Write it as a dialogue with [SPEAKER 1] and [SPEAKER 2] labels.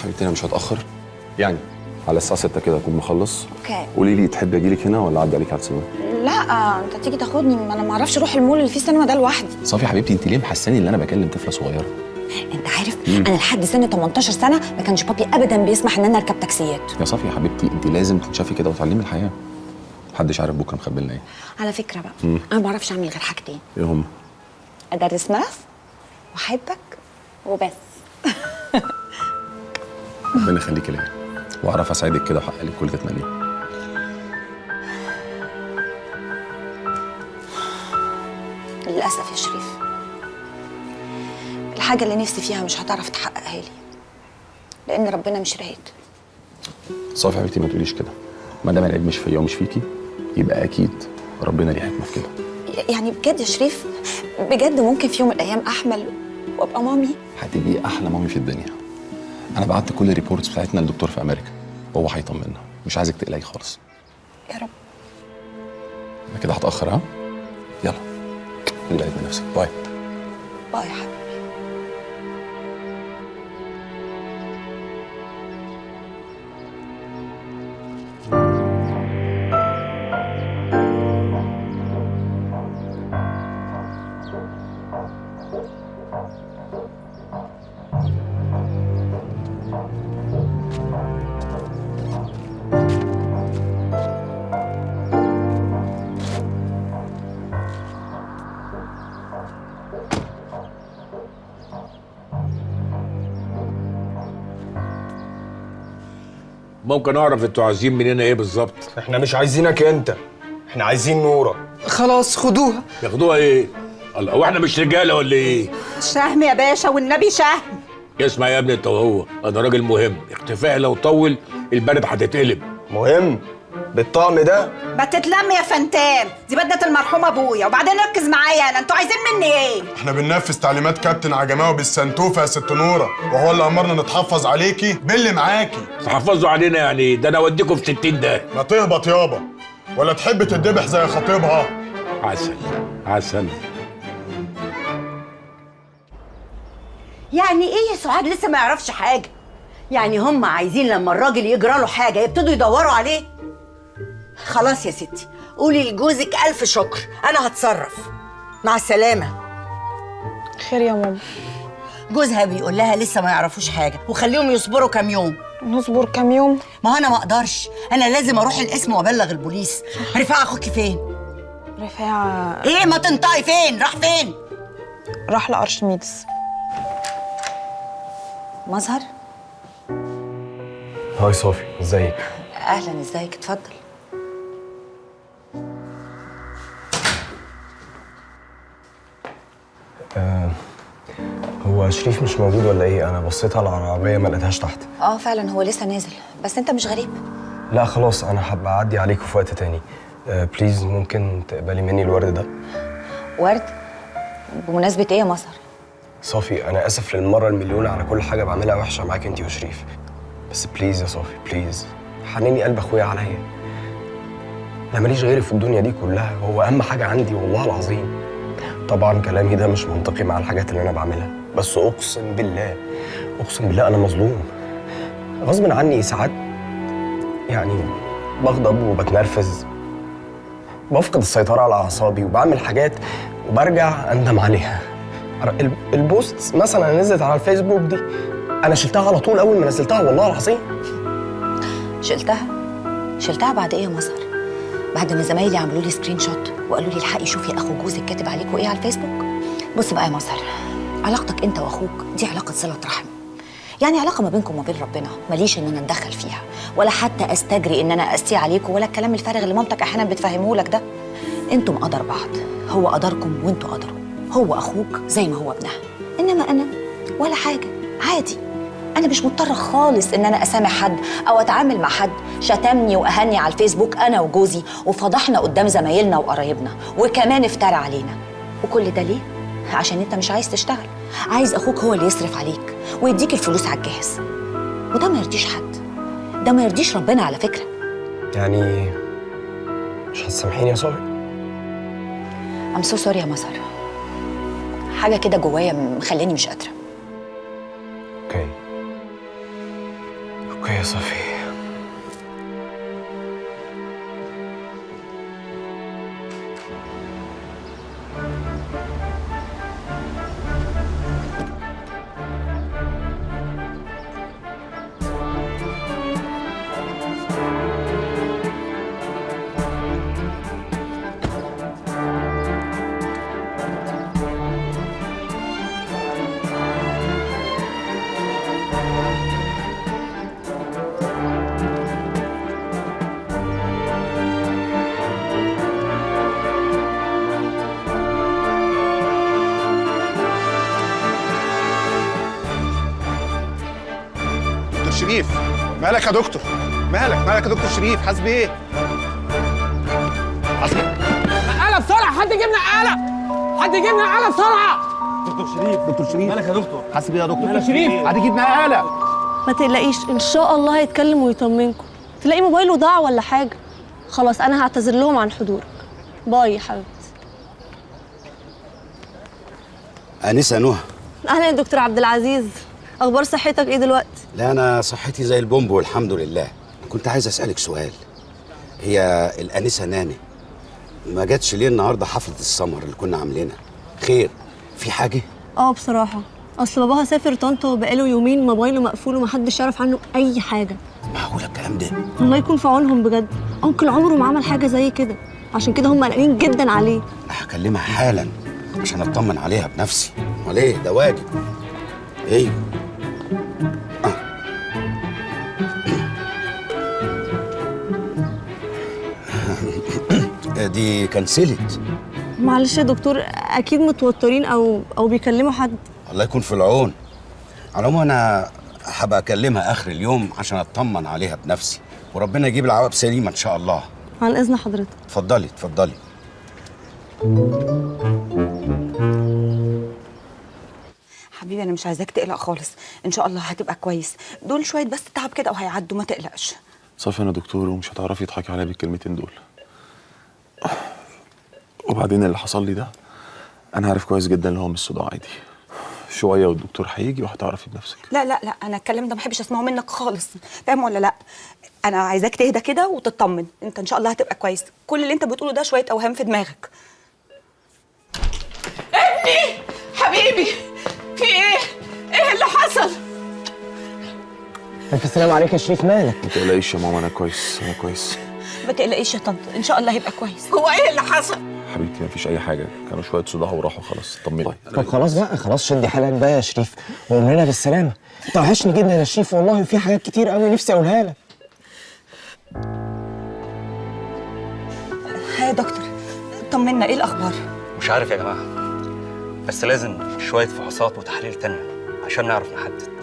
[SPEAKER 1] حبيبتي انا مش هتاخر، يعني على الساعة 6 كده اكون مخلص.
[SPEAKER 2] okay.
[SPEAKER 1] قولي لي تحبي اجي لك هنا ولا اعدي عليك على السينما؟
[SPEAKER 2] لا انت تيجي تاخدني، ما انا ما اعرفش اروح المول اللي فيه سينما ده لوحدي.
[SPEAKER 1] صافي حبيبتي، انت ليه محساني ان انا بكلم طفله صغيرة؟
[SPEAKER 2] انت عارف انا لحد سن 18 سنة ما كانش بابي ابدا بيسمح ان انا اركب تاكسيات.
[SPEAKER 1] يا صافي يا حبيبتي، انت لازم تتشافي كده وتعلمي الحياة. محدش عارف بكره مخبي لنا ايه.
[SPEAKER 2] على فكرة بقى انا ما بعرفش اعمل غير حاجتين.
[SPEAKER 1] ايه هم؟
[SPEAKER 2] ادرس math واحبك وبس.
[SPEAKER 1] ربنا يخليكي ليا واعرف اساعدك كده واحقق لك كل اللي تتمنيه.
[SPEAKER 2] للاسف يا شريف، الحاجة اللي نفسي فيها مش هتعرف تحققها لي، لان ربنا مش رايد.
[SPEAKER 1] صافي حبيبتي ما تقوليش كده، ما دام العيب مش فيا ومش فيكي يبقى اكيد ربنا ليه حكمه في كده.
[SPEAKER 2] يعني بجد يا شريف، بجد ممكن في يوم من الايام احمل وابقى مامي؟
[SPEAKER 1] هتبقي احلى مامي في الدنيا. انا بعت كل ال reports بتاعتنا للدكتور في امريكا وهو هيطمنا، مش عايزك تقلقي خالص.
[SPEAKER 2] يا رب.
[SPEAKER 1] انا كده هتاخر. ها يلا خلي بالك من نفسك. bye
[SPEAKER 2] bye يا حبيبي.
[SPEAKER 3] ممكن اعرف انتوا عايزين مننا ايه بالظبط؟
[SPEAKER 4] احنا مش عايزينك انت، احنا عايزين نوره.
[SPEAKER 5] خلاص خدوها.
[SPEAKER 3] ياخدوها ايه؟ الله، هو احنا مش رجاله ولا ايه؟
[SPEAKER 6] شهم يا باشا والنبي شهم.
[SPEAKER 3] اسمع يا ابني انت وهو، انا راجل مهم، اختفائي لو طول البلد هتتقلب.
[SPEAKER 4] مهم؟ بالطقم ده؟
[SPEAKER 6] ما تتلم يا فنتان، دي بدلة المرحوم ابويا، وبعدين ركز معايا انا، انتوا عايزين مني ايه؟
[SPEAKER 7] احنا بننفذ تعليمات كابتن عجماوي بالسنتوفه يا ست نوره، وهو اللي امرنا نتحفظ عليكي باللي معاكي.
[SPEAKER 3] تحفظوا علينا يعني؟ ده انا اوديكم في 60 ده.
[SPEAKER 7] ما تهبط يابا، ولا تحب تتذبح زي خطيبها؟
[SPEAKER 3] عسل عسل.
[SPEAKER 8] يعني ايه يا سعاد لسه ما يعرفش حاجة؟ يعني هم عايزين لما الراجل يجرى له حاجة يبتدوا يدوروا عليه؟ خلاص يا ستي، قولي لجوزك ألف شكر، أنا هتصرف. مع السلامة.
[SPEAKER 9] خير يا ماما.
[SPEAKER 8] جوزها بيقول لها لسه ما يعرفوش حاجة وخليهم يصبروا كام يوم.
[SPEAKER 9] نصبر كام يوم؟
[SPEAKER 8] ما أنا ما أقدرش، أنا لازم أروح القسم وأبلغ البوليس. رفاعة أخوكي فين؟
[SPEAKER 9] رفاعة
[SPEAKER 8] إيه ما تنطقي فين؟ راح فين؟
[SPEAKER 9] راح لأرشميدس.
[SPEAKER 2] مظهر؟
[SPEAKER 4] hi صافي، ازيك؟
[SPEAKER 2] أهلا، ازيك؟ اتفضل.
[SPEAKER 4] هو شريف مش موجود ولا ايه؟ انا بصيت على العربية ما لقيتهاش تحت.
[SPEAKER 2] اه فعلا هو لسه نازل، بس انت مش غريب.
[SPEAKER 4] لا خلاص انا هبقى اعدي عليكم في وقت تاني. please ممكن تقبلي مني الورد ده؟
[SPEAKER 2] ورد؟ بمناسبة ايه يا مظهر؟
[SPEAKER 4] صافي انا اسف للمرة المليون على كل حاجة بعملها وحشة معاك انت وشريف، بس please يا صافي please حنيني قلب اخويا عليا. انا ماليش غيري في الدنيا دي كلها، هو اهم حاجة عندي والله العظيم. طبعا كلامي ده مش منطقي مع الحاجات اللي انا بعملها، بس اقسم بالله اقسم بالله انا مظلوم غصب عني. ساعات يعني بغضب وبتنرفز، بفقد السيطرة على اعصابي وبعمل حاجات وبرجع اندم عليها. ال post مثلا نزلت على الفيسبوك دي انا شلتها على طول اول ما نزلتها والله العظيم.
[SPEAKER 2] شلتها؟ شلتها بعد ايه يا مظهر؟ بعد ما زمايلي عملوا لي screenshot وقالوا لي الحقي شوفي اخو جوزك كاتب عليكوا ايه على الفيسبوك. بص بقى يا مظهر، علاقتك انت واخوك دي علاقة صله رحم، يعني علاقة ما بينكم وما بين ربنا، ماليش ان انا اتدخل فيها ولا حتى استجري ان انا اقسي عليكم ولا الكلام الفارغ اللي مامتك احيانا بتفهمه لك ده. انتم قدر بعض، هو قدركم وانتوا قدره، هو اخوك زي ما هو ابنها، انما انا ولا حاجة، عادي. أنا مش مضطرة خالص إن أنا أسامح حد أو أتعامل مع حد شتمني وأهني على الفيسبوك أنا وجوزي وفضحنا قدام زمايلنا وقرايبنا وكمان افترى علينا. وكل ده ليه؟ عشان أنت مش عايز تشتغل، عايز أخوك هو اللي يصرف عليك ويديك الفلوس على الجاهز، وده ما يرضيش حد، ده ما يرضيش ربنا على فكرة.
[SPEAKER 4] يعني مش هتسامحيني يا صافي؟
[SPEAKER 2] I'm so sorry يا مظهر، حاجة كده جوايا مخليني مش قادرة.
[SPEAKER 4] okay. okay يا صافي.
[SPEAKER 5] شريف مالك يا دكتور؟ مالك يا دكتور شريف؟ حاسس بايه؟ حاسس
[SPEAKER 10] نقاله بسرعة، حد يجيب نقاله، حد يجيب نقاله بسرعة.
[SPEAKER 5] دكتور شريف، دكتور شريف
[SPEAKER 10] مالك يا دكتور؟
[SPEAKER 5] حاسس بايه يا دكتور؟
[SPEAKER 10] دكتور شريف
[SPEAKER 5] حد يجيب نقاله.
[SPEAKER 11] ما تقلقيش ان شاء الله هيتكلم ويطمنكم. تلاقي موبايله ضاع ولا حاجة. خلاص انا هعتذر لهم عن حضورك. باي يا حبيبتي.
[SPEAKER 12] انسه نهى.
[SPEAKER 11] اهلا يا دكتور عبد العزيز، اخبار صحتك ايه دلوقتي؟
[SPEAKER 12] لا انا صحتي زي البومب والحمد لله. كنت عايز اسالك سؤال. هي الانسة ناني ما جاتش ليه النهارده حفلة السمر اللي كنا عاملينها؟ خير، في حاجة؟
[SPEAKER 11] بصراحة اصل باباها سافر طنطا وبقاله يومين موبايله مقفول ومحدش يعرف عنه اي حاجة.
[SPEAKER 12] معقولة الكلام ده؟
[SPEAKER 11] الله يكون في عونهم بجد، uncle عمره ما عمل حاجة زي كده، عشان كده هم قلقانين جدا عليه.
[SPEAKER 12] هكلمها حالا عشان اطمن عليها بنفسي. امال ايه، ده واجب. ايوه. دي كنسلت.
[SPEAKER 11] معلش يا دكتور، اكيد متوترين او بيكلموا حد.
[SPEAKER 12] الله يكون في العون. على العموم انا هبقى اكلمها اخر اليوم عشان اطمن عليها بنفسي، وربنا يجيب العواقب سليمة ان شاء الله.
[SPEAKER 11] عن اذن حضرتك.
[SPEAKER 12] اتفضلي اتفضلي.
[SPEAKER 2] حبيبي انا مش عايزاك تقلق خالص، ان شاء الله هتبقى كويس. دول شوية بس تعب كده وهيعدوا، ما تقلقش.
[SPEAKER 1] صافي انا دكتور ومش هتعرفي تضحكي عليا بالكلمتين دول. وبعدين اللي حصل لي ده انا عارف كويس جدا ان هو مش صداع عادي. شوية والدكتور هيجي وهتعرفي بنفسك.
[SPEAKER 2] لا لا لا، انا الكلام ده ما بحبش اسمعه منك خالص، فاهم ولا لا؟ انا عايزاك تهدى كده وتطمن، انت ان شاء الله هتبقى كويس. كل اللي انت بتقوله ده شوية اوهام في دماغك.
[SPEAKER 10] ابني حبيبي، في ايه؟ ايه اللي حصل؟
[SPEAKER 4] الف سلام عليك يا شريف، مالك؟
[SPEAKER 1] ما تقلقيش يا ماما، انا كويس، انا كويس.
[SPEAKER 2] ما تقلقيش يا طنط، ان شاء الله هيبقى كويس.
[SPEAKER 10] هو ايه اللي حصل؟
[SPEAKER 1] حبيبتي ما فيش اي حاجة، كانوا شوية صداع وراحوا خلاص، طمني.
[SPEAKER 4] طب خلاص بقى، خلاص شدي حالك بقى يا شريف وقوم لنا بالسلامة. انت وحشني جدا يا شريف والله، وفي حاجات كتير قوي نفسي اقولها لك.
[SPEAKER 2] ها يا دكتور، طمنا، ايه الاخبار؟
[SPEAKER 13] مش عارف يا جماعة، بس لازم شوية فحوصات وتحاليل تانية عشان نعرف نحدد.